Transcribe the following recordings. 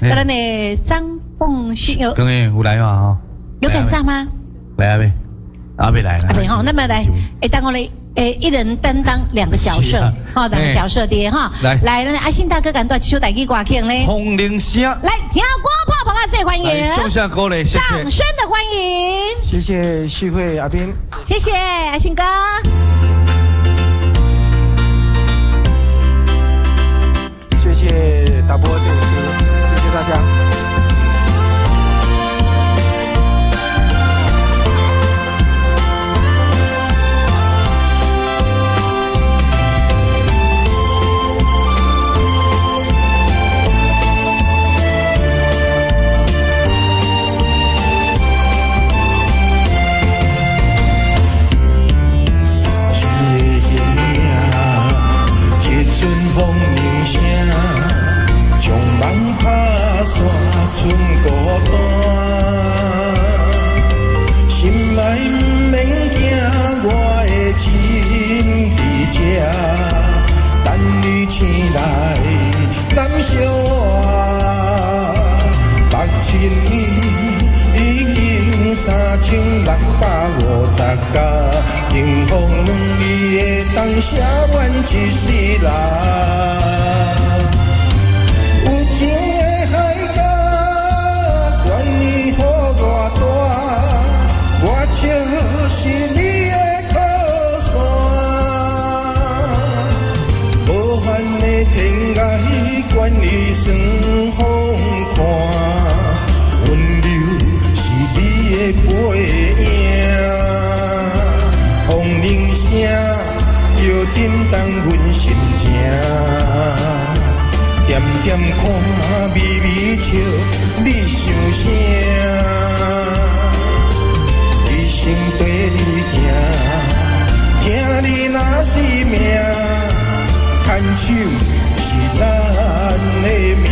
佮咱的張鳳勳有剛剛有來嘛吼？有趕上嗎？來啊未？啊未來啦。啊未吼，那麼來，會當我咧，一人擔當兩個角色，吼，兩個角色的哈。來來，咱阿信大哥敢帶這首台語歌曲呢？風鈴聲。來，聽歌拍棚仔最歡迎，掌聲鼓勵，掌聲的歡迎。謝謝旭慧阿斌，謝謝阿信哥。謝謝導播這首歌，謝謝大家。陣風鈴聲，將夢拍散，剩孤單。心愛毋免驚，我的心佇這，等你醒來，咱相活。六七年已經3650工，幸福兩字會當寫滿一世人。有情的海角，願意予偌大，我就是你的靠山。無限的天涯，願意算風看，溫柔是你的背影。風鈴聲又震動阮心情，點點看微微笑，你想啥？一生綴你行，疼你若是命，牽手是咱的命。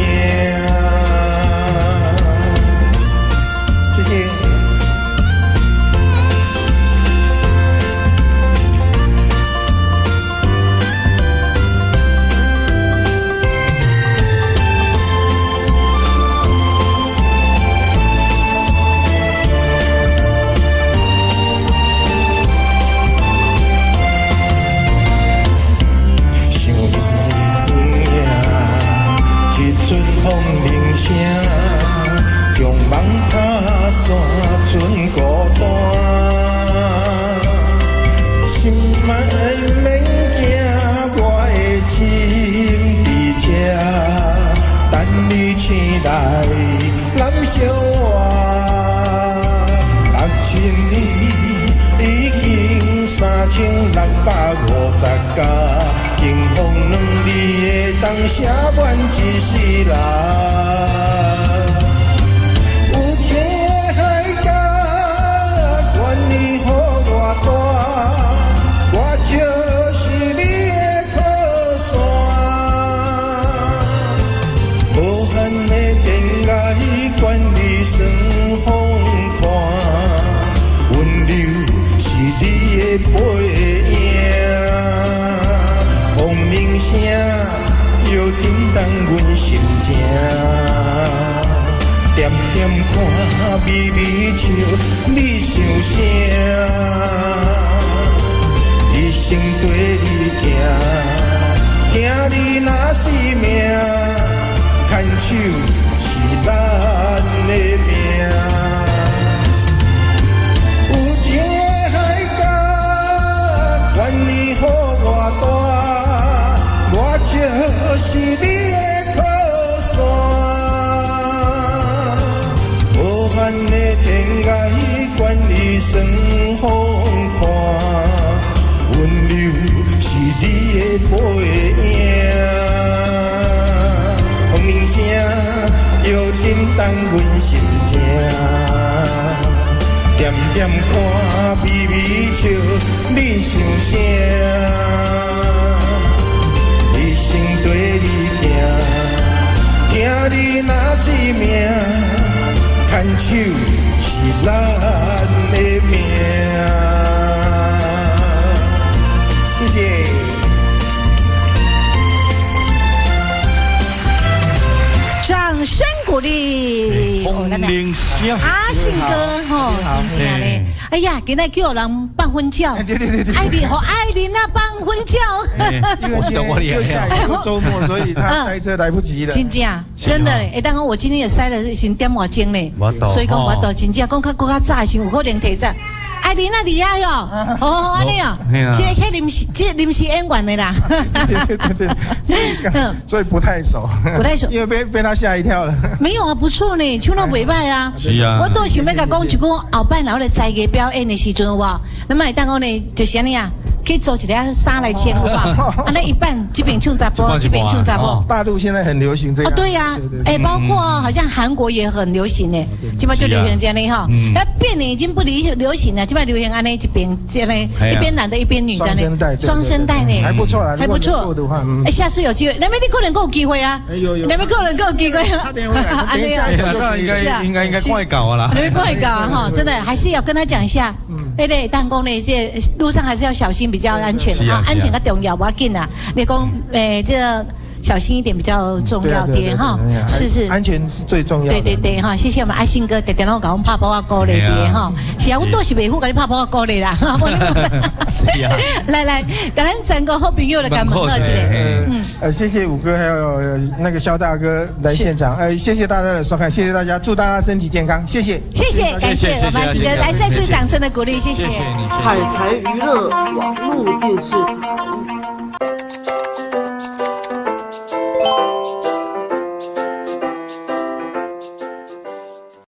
謝謝。想你影，一陣風鈴聲，將夢拍散，剩孤單。心愛毋免驚，我的心佇這，等你醒來，咱相活。六七年已經3650工，幸福兩字會當寫滿一世人。有情的海角，願意予偌大，我就是你的靠山。無限的天涯，願意算風看，溫柔是你的背影。風鈴聲又震動阮心情，點點看微微笑，你想啥？一生綴你行，疼你若是命，牽手是咱的命。有情的海角，願意予偌大，我就是你的靠山。無限的天涯，願意算風看，溫柔是你的背影。風鈴聲又震動阮心情，點點看微微笑，你想啥？一生綴你行，疼你若是命，牽手是咱的命。謝謝。掌聲鼓鼓勵。風鈴聲。阿信哥吼，真正咧！哎呀，今仔叫人放粉鳥，對對對對，愛玲予愛玲啊放粉鳥。因為今天又下雨又週末，所以他塞車來不及了。真正，真的，會當講我今天也塞了成點外鐘咧，所以講無法度真正講較閣較早的時有可能提早。愛玲啊，佇遐喲，哦，按呢哦，這個臨時，這臨時演員的啦。對對對對，所以不太熟，不太熟，因為被他嚇一跳了。沒有啊，不錯呢，唱得袂䆀啊。是啊。我倒想欲共講一句，後擺若我咧才藝表演的時陣有無？那麼會當講呢，就是按呢啊，去租一個衫來穿有無？按呢一半這邊唱查埔，這邊唱查某。大陸現在很流行這個。哦，對呀，哎，包括好像韓國也很流行呢，這擺就流行這樣哈。那變臉已經不流流行了，這擺流行按呢一邊這樣，一邊男的，一邊女的呢。雙聲帶呢，還不錯啦，還不錯的話，哎，下次有機會，那邊你可能夠有機會啊。有有。那邊可能夠有機會。他等下等下一首就應該快搞啦。那邊快搞哈，真的還是要跟他講一下。哎對，但講呢，這路上還是要小心，比較安全啊，安全較重要，無要緊啊。你講，誒，這小心一點比較重要點哈，是是，安全是最重要。對對對哈，謝謝我們阿信哥，常常攏共阮拍噗仔鼓勵的哈。是啊，阮倒是袂赴共你拍噗仔鼓勵啦。是啊。來來，共咱全國好朋友來共問好一下。嗯，謝謝五哥，還有那個蕭大哥來現場。謝謝大家的收看，謝謝大家，祝大家身體健康，謝謝。謝謝，感謝我們阿信哥，來再次掌聲的鼓勵，謝謝。謝謝你，海苔娛樂網絡電視台。